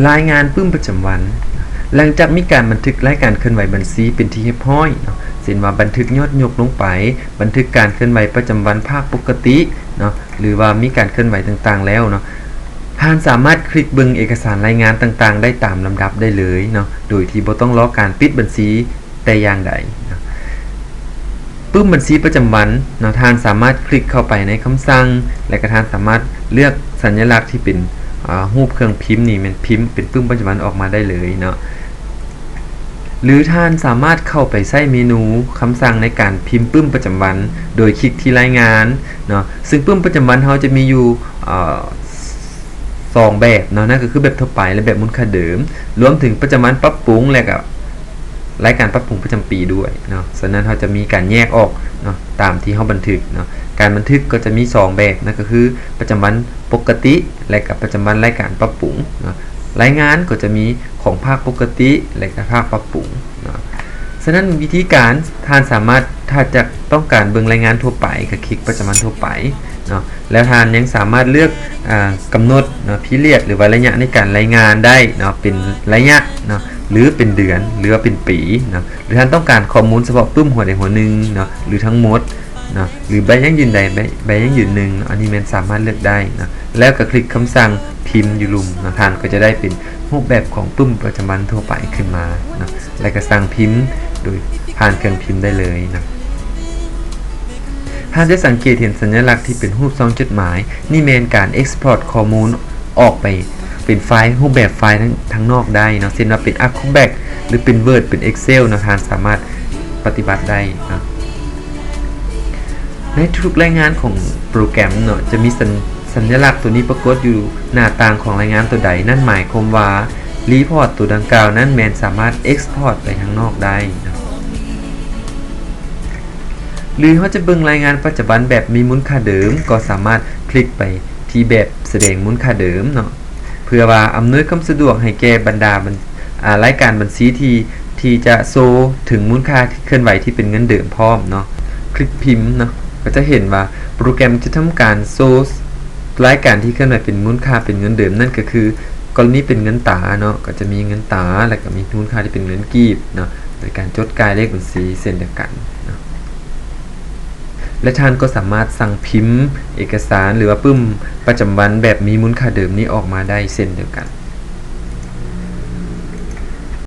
ລາຍງານປຶ້ມປະຈຳວັນ. ຫຼັງຈາກມີການບັນທຶກລາຍການເຄື່ອນໄຫວບັນຊີເປັນທີ່ຮຽບຮ້ອຍເນາະ, ເຊັ່ນວ່າບັນທຶກຍອດຍົກລົງໄປ, ບັນທຶກການເຄື່ອນໄຫວປະຈຳວັນພາກປົກກະຕິເນາະ ຫຼືວ່າມີການເຄື່ອນໄຫວຕ່າງໆແລ້ວເນາະ, ທ່ານສາມາດຄລິກເບິ່ງເອກະສານລາຍງານຕ່າງໆໄດ້ຕາມລຳດັບໄດ້ເລີຍເນາະ ໂດຍທີ່ບໍ່ຕ້ອງລໍການປິດບັນຊີ ແຕ່ຢ່າງໃດເນາະ. ປຶ້ມບັນຊີປະຈຳວັນເນາະ, ທ່ານສາມາດຄລິກເຂົ້າໄປໃນຄຳສັ່ງ ແລະ ກໍທ່ານສາມາດເລືອກສັນຍະລັກທີ່ເປັນ ອາ ຮູບເຄື່ອງພິມນີ້ ແມ່ນພິມເປັນປຶ້ມປະຈຳວັນອອກມາໄດ້ເລີຍເນາະ ຫຼືທ່ານສາມາດເຂົ້າໄປໃຊ້ເມນູຄຳສັ່ງໃນການພິມປຶ້ມປະຈຳວັນ ໂດຍຄລິກທີ່ລາຍງານເນາະ, ເຊິ່ງປຶ້ມປະຈຳວັນເຮົາຈະມີຢູ່ ເອີ ສອງແບບເນາະ, ນັ້ນກໍຄືແບບທົ່ວໄປ ແລະ ແບບມູນຄ່າເດີມ, ລວມເຖິງປະຈຳວັນປັບປຸງ ແລະ ກໍລາຍການປັບປຸງປະຈຳປີດ້ວຍເນາະ. ສະນັ້ນເຮົາຈະມີການແຍກອອກເນາະ ຕາມທີ່ເຮົາບັນທຶກເນາະ. ການບັນທຶກກໍຈະມີສອງແບບ, ນັ້ນກໍຄືປະຈຳວັນປົກກະຕິ ແລະ ກໍປະຈຳວັນລາຍການປັບປຸງເນາະ. ລາຍງານກໍຈະມີຂອງພາກປົກກະຕິ ແລະ ກໍພາກປັບປຸງເນາະ. ສະນັ້ນວິທີການ ທ່ານສາມາດ ຖ້າຈະຕ້ອງການເບິ່ງລາຍງານທົ່ວໄປ ກໍຄລິກປະຈຳວັນທົ່ວໄປເນາະ, ແລ້ວທ່ານຍັງສາມາດເລືອກ ອາ ກຳນົດເນາະ ພີຣຽດ ຫຼືວ່າໄລຍະໃນການລາຍງານໄດ້ເນາະ ເປັນໄລຍະເນາະ ຫຼືເປັນເດືອນ ຫຼືວ່າເປັນປີເນາະ, ຫຼືທ່ານຕ້ອງການຂໍ້ມູນສະເພາະປຶ້ມຫົວໃດຫົວໜຶ່ງເນາະ ຫຼືທັງໝົດເນາະ ຫຼືໃບຢັ້ງຢືນໃດ ໃບ ໃບຢັ້ງຢືນໜຶ່ງເນາະ, ອັນນີ້ແມ່ນສາມາດເລືອກໄດ້ເນາະ. ແລ້ວກໍຄລິກຄຳສັ່ງພິມຢູ່ລຸ່ມເນາະ, ທ່ານກໍຈະໄດ້ເປັນຮູບແບບຂອງປຶ້ມປະຈຳວັນທົ່ວໄປຂຶ້ນມາເນາະ ແລະ ກໍສັ່ງພິມໂດຍຜ່ານເຄື່ອງພິມໄດ້ເລີຍເນາະ. ທ່ານຈະສັງເກດເຫັນສັນຍະລັກທີ່ເປັນຮູບຊອງຈົດໝາຍ, ນີ້ແມ່ນການເອັກສະພອດຂໍ້ມູນອອກໄປເປັນໄຟລ໌ ຮູບແບບໄຟລ໌ທາງ ທາງນອກໄດ້ເນາະ, ເຊັ່ນວ່າເປັນ Acrobat ຫຼືເປັນ Word ເປັນ Excel ເນາະ, ທ່ານສາມາດປະຕິບັດໄດ້ເນາະ. ໃນທຸກໆລາຍງານຂອງໂປຣແກຣມເນາະ ຈະມີສັນ ສັນຍະລັກໂຕນີ້ປາກົດຢູ່ໜ້າຕ່າງຂອງລາຍງານໂຕໃດ, ນັ້ນໝາຍຄວາມວ່າ ຣີພອດໂຕດັ່ງກ່າວນັ້ນແມ່ນສາມາດເອັກສະພອດໄປທາງນອກໄດ້ເນາະ. ຫຼືເຮົາຈະເບິ່ງລາຍງານປະຈຳວັນແບບມີມູນຄ່າເດີມ ກໍສາມາດຄລິກໄປທີ່ແບບສະແດງມູນຄ່າເດີມເນາະ. ເພື່ອວ່າອຳນວຍຄວາມສະດວກໃຫ້ແກ່ບັນດາບັນ ອາ ລາຍການບັນຊີທີ່ ທີ່ຈະໂຊເຖິງມູນຄ່າທີ່ເຄື່ອນໄຫວທີ່ເປັນເງິນເດີມພ້ອມເນາະ, ຄລິກພິມເນາະ, ກໍຈະເຫັນວ່າໂປຣແກຣມຈະທຳການໂຊລາຍການທີ່ເຄື່ອນໄຫວເປັນມູນຄ່າເປັນເງິນເດີມ, ນັ້ນກໍຄືກໍລະນີເປັນເງິນຕາເນາະ, ກໍຈະມີເງິນຕາ ແລ້ວກໍມີມູນຄ່າທີ່ເປັນເງິນກີບເນາະ, ໂດຍການຈົດກ່າຍເລກບັນຊີເຊັ່ນດຽວກັນເນາະ. ແລະ ທ່ານກໍສາມາດສັ່ງພິມເອກະສານ ຫຼືວ່າປຶ້ມປະຈຳວັນແບບມີມູນຄ່າເດີມນີ້ອອກມາໄດ້ເຊັ່ນດຽວກັນ.